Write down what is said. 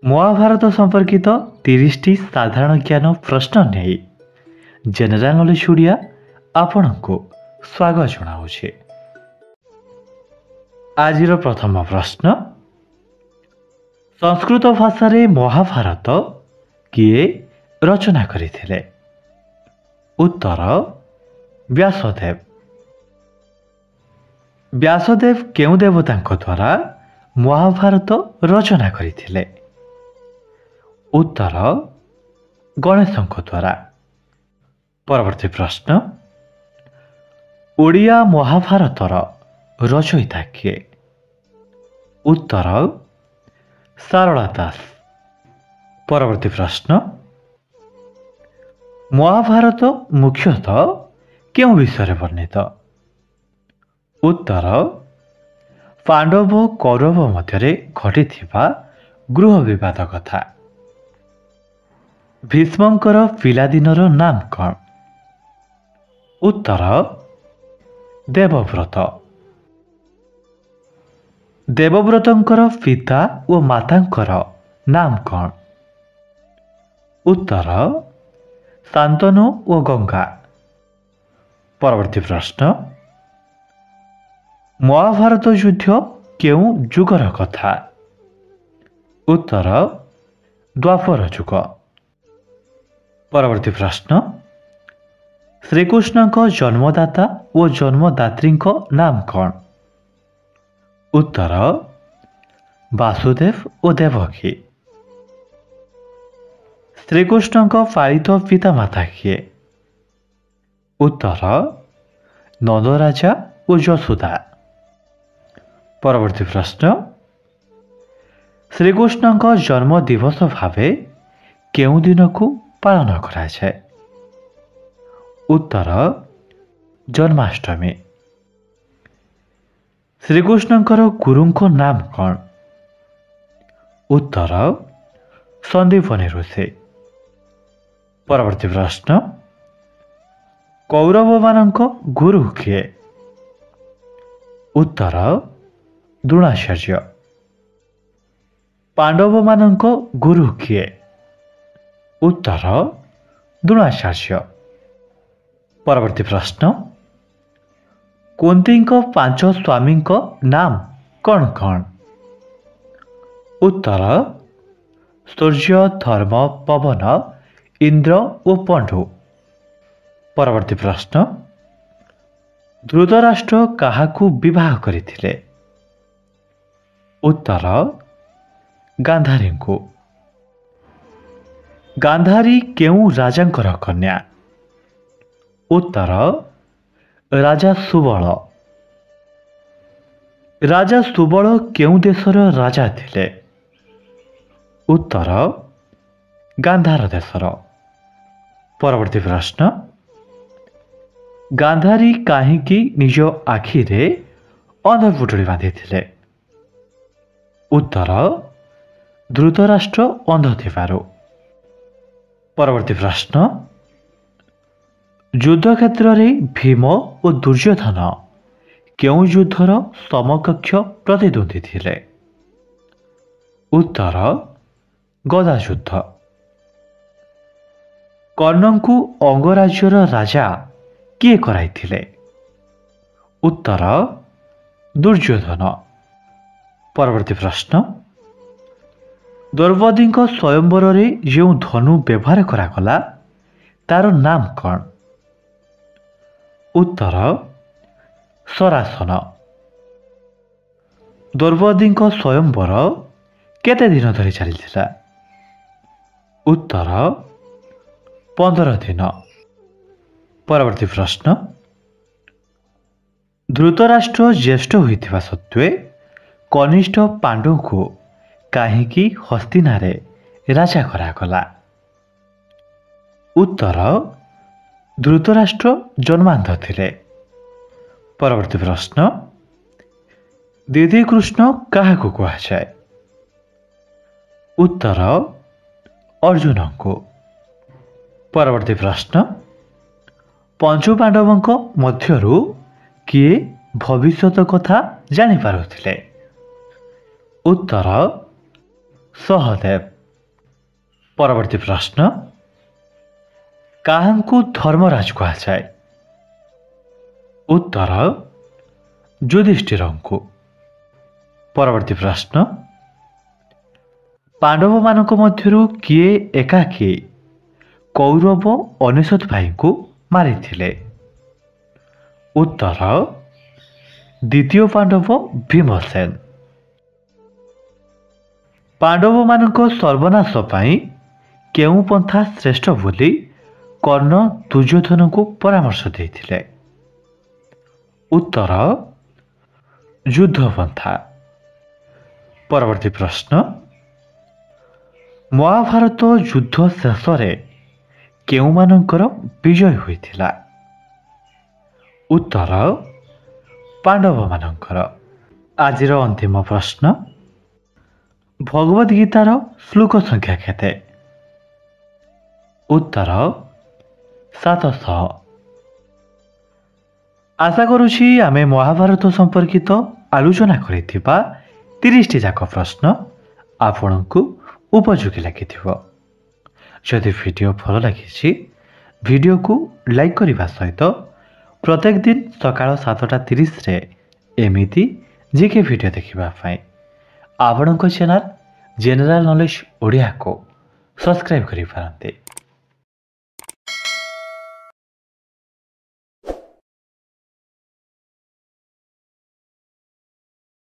ମହାଭାରତ ସମ୍ପର୍କିତ 30ଟି ସାଧାରଣ ଜ୍ଞାନ ପ୍ରଶ୍ନ ନେଇ ଜେନେରାଲ ନଲେଜ ଓଡ଼ିଆ ଆପଣଙ୍କୁ ସ୍ୱାଗତ ଜଣାଉଛି। ଆଜିର ପ୍ରଥମ ପ୍ରଶ୍ନ, ସଂସ୍କୃତ ଭାଷାରେ ମହାଭାରତ କିଏ ରଚନା କରିଥିଲେ? ଉତ୍ତର ବ୍ୟାସଦେବ। ବ୍ୟାସଦେବ କେଉଁ ଦେବତାଙ୍କ ଦ୍ୱାରା ମହାଭାରତ ରଚନା କରିଥିଲେ? ଉତ୍ତର ଗଣେଶଙ୍କ ଦ୍ୱାରା। ପରବର୍ତ୍ତୀ ପ୍ରଶ୍ନ, ଓଡ଼ିଆ ମହାଭାରତର ରଚୟିତା କିଏ? ଉତ୍ତର ସାରଳା ଦାସ। ପରବର୍ତ୍ତୀ ପ୍ରଶ୍ନ, ମହାଭାରତ ମୁଖ୍ୟତଃ କେଉଁ ବିଷୟରେ ବର୍ଣ୍ଣିତ? ଉତ୍ତର ପାଣ୍ଡବ କୌରବ ମଧ୍ୟରେ ଘଟିଥିବା ଗୃହ ବିବାଦ କଥା। ଭୀଷ୍ମଙ୍କର ପିଲାଦିନର ନାମ କ'ଣ? ଉତ୍ତର ଦେବବ୍ରତ। ଦେବବ୍ରତଙ୍କର ପିତା ଓ ମାତାଙ୍କର ନାମ କ'ଣ? ଉତ୍ତର ଶାନ୍ତନୁ ଓ ଗଙ୍ଗା। ପରବର୍ତ୍ତୀ ପ୍ରଶ୍ନ, ମହାଭାରତ ଯୁଦ୍ଧ କେଉଁ ଯୁଗର କଥା? ଉତ୍ତର ଦ୍ୱାପର ଯୁଗ। ପରବର୍ତ୍ତୀ ପ୍ରଶ୍ନ, ଶ୍ରୀକୃଷ୍ଣଙ୍କ ଜନ୍ମଦାତା ଓ ଜନ୍ମଦାତ୍ରୀଙ୍କ ନାମ କ'ଣ? ଉତ୍ତର ବାସୁଦେବ ଓ ଦେବକୀ। ଶ୍ରୀକୃଷ୍ଣଙ୍କ ପାଳିତ ପିତାମାତା କିଏ? ଉତ୍ତର ନନ୍ଦରାଜା ଓ ଯଶୋଦା। ପରବର୍ତ୍ତୀ ପ୍ରଶ୍ନ, ଶ୍ରୀକୃଷ୍ଣଙ୍କ ଜନ୍ମ ଦିବସ ଭାବେ କେଉଁ ଦିନକୁ ପାଳନ କରାଯାଏ? ଉତ୍ତର ଜନ୍ମାଷ୍ଟମୀ। ଶ୍ରୀକୃଷ୍ଣଙ୍କର ଗୁରୁଙ୍କ ନାମ କ'ଣ? ଉତ୍ତର ସନ୍ଦୀପନୀ ଋଷି। ପରବର୍ତ୍ତୀ ପ୍ରଶ୍ନ, କୌରବମାନଙ୍କ ଗୁରୁ କିଏ? ଉତ୍ତର ଦ୍ରୋଣାଚାର୍ଯ୍ୟ। ପାଣ୍ଡବମାନଙ୍କ ଗୁରୁ କିଏ? ଉତ୍ତର ଦ୍ରୋଣାଚାର୍ଯ୍ୟ। ପରବର୍ତ୍ତୀ ପ୍ରଶ୍ନ, କୁନ୍ତୀଙ୍କ 5 ସ୍ୱାମୀଙ୍କ ନାମ କ'ଣ କ'ଣ? ଉତ୍ତର ସୂର୍ଯ୍ୟ, ଧର୍ମ, ପବନ, ଇନ୍ଦ୍ର ଓ ପଣ୍ଡୁ। ପରବର୍ତ୍ତୀ ପ୍ରଶ୍ନ, ଧୃତରାଷ୍ଟ୍ର କାହାକୁ ବିବାହ କରିଥିଲେ? ଉତ୍ତର ଗାନ୍ଧାରୀଙ୍କୁ। ଗାନ୍ଧାରୀ କେଉଁ ରାଜାଙ୍କର କନ୍ୟା? ଉତ୍ତର ରାଜା ସୁବଳ। ରାଜା ସୁବଳ କେଉଁ ଦେଶର ରାଜା ଥିଲେ? ଉତ୍ତର ଗାନ୍ଧାର ଦେଶର। ପରବର୍ତ୍ତୀ ପ୍ରଶ୍ନ, ଗାନ୍ଧାରୀ କାହିଁକି ନିଜ ଆଖିରେ ଅନ୍ଧପୁଟୁଳି ବାନ୍ଧିଥିଲେ? ଉତ୍ତର ଧୃତରାଷ୍ଟ୍ର ଅନ୍ଧ ଥିବାରୁ। ପରବର୍ତ୍ତୀ ପ୍ରଶ୍ନ, ଯୁଦ୍ଧକ୍ଷେତ୍ରରେ ଭୀମ ଓ ଦୁର୍ଯ୍ୟୋଧନ କେଉଁ ଯୁଦ୍ଧର ସମକକ୍ଷ ପ୍ରତିଦ୍ୱନ୍ଦ୍ୱୀ ଥିଲେ? ଉତ୍ତର ଗଦା ଯୁଦ୍ଧ। କର୍ଣ୍ଣଙ୍କୁ ଅଙ୍ଗରାଜ୍ୟର ରାଜା କିଏ କରାଇଥିଲେ? ଉତ୍ତର ଦୁର୍ଯ୍ୟୋଧନ। ପରବର୍ତ୍ତୀ ପ୍ରଶ୍ନ, ଦ୍ରୌପଦୀଙ୍କ ସ୍ୱୟଂବରରେ ଯେଉଁ ଧନୁ ବ୍ୟବହାର କରାଗଲା ତାର ନାମ କ'ଣ? ଉତ୍ତର ଶରାସନ। ଦ୍ରୌପଦୀଙ୍କ ସ୍ୱୟଂବର କେତେ ଦିନ ଧରି ଚାଲିଥିଲା? ଉତ୍ତର 15 ଦିନ। ପରବର୍ତ୍ତୀ ପ୍ରଶ୍ନ, ଧୃତରାଷ୍ଟ୍ର ଜ୍ୟେଷ୍ଠ ହୋଇଥିବା ସତ୍ତ୍ୱେ କନିଷ୍ଠ ପାଣ୍ଡୁଙ୍କୁ କାହିଁକି ହସ୍ତିନାରେ ରାଜା କରାଗଲା? ଉତ୍ତର ଧୃତରାଷ୍ଟ୍ର ଜନ୍ମାନ୍ଧ ଥିଲେ। ପରବର୍ତ୍ତୀ ପ୍ରଶ୍ନ, ଦିଦି କୃଷ୍ଣ କାହାକୁ କୁହାଯାଏ? ଉତ୍ତର ଅର୍ଜୁନଙ୍କୁ। ପରବର୍ତ୍ତୀ ପ୍ରଶ୍ନ, ପଞ୍ଚୁପାଣ୍ଡବଙ୍କ ମଧ୍ୟରୁ କିଏ ଭବିଷ୍ୟତ କଥା ଜାଣିପାରୁଥିଲେ? ଉତ୍ତର ସହଦେବ। ପରବର୍ତ୍ତୀ ପ୍ରଶ୍ନ, କାହାଙ୍କୁ ଧର୍ମରାଜ କୁହାଯାଏ? ଉତ୍ତର ଯୁଧିଷ୍ଠିରଙ୍କୁ। ପରବର୍ତ୍ତୀ ପ୍ରଶ୍ନ, ପାଣ୍ଡବମାନଙ୍କ ମଧ୍ୟରୁ କିଏ ଏକାକୀ କୌରବ 99 ଭାଇଙ୍କୁ ମାରିଥିଲେ? ଉତ୍ତର ଦ୍ୱିତୀୟ ପାଣ୍ଡବ ଭୀମସେନ। ପାଣ୍ଡବମାନଙ୍କ ସର୍ବନାଶ ପାଇଁ କେଉଁ ପନ୍ଥା ଶ୍ରେଷ୍ଠ ବୋଲି କର୍ଣ୍ଣ ଦୁର୍ଯ୍ୟୋଧନଙ୍କୁ ପରାମର୍ଶ ଦେଇଥିଲେ? ଉତ୍ତର ଯୁଦ୍ଧ ପନ୍ଥା। ପରବର୍ତ୍ତୀ ପ୍ରଶ୍ନ, ମହାଭାରତ ଯୁଦ୍ଧ ଶେଷରେ କେଉଁମାନଙ୍କର ବିଜୟ ହୋଇଥିଲା? ଉତ୍ତର ପାଣ୍ଡବମାନଙ୍କର। ଆଜିର ଅନ୍ତିମ ପ୍ରଶ୍ନ, ଭଗବତ ଗୀତାର ଶ୍ଲୋକ ସଂଖ୍ୟା କେତେ? ଉତ୍ତର 700। ଆଶା କରୁଛି ଆମେ ମହାଭାରତ ସମ୍ପର୍କିତ ଆଲୋଚନା କରିଥିବା 30ଟି ଯାକ ପ୍ରଶ୍ନ ଆପଣଙ୍କୁ ଉପଯୋଗୀ ଲାଗିଥିବ। ଯଦି ଭିଡ଼ିଓ ଭଲ ଲାଗିଛି, ଭିଡ଼ିଓକୁ ଲାଇକ୍ କରିବା ସହିତ ପ୍ରତ୍ୟେକ ଦିନ ସକାଳ 7:30ରେ ଏମିତି ଜିକେ ଭିଡ଼ିଓ ଦେଖିବା ପାଇଁ ଆପଣଙ୍କ ଚ୍ୟାନେଲ୍ ଜେନେରାଲ ନଲେଜ ଓଡ଼ିଆକୁ ସବସ୍କ୍ରାଇବ୍ କରିପାରନ୍ତି।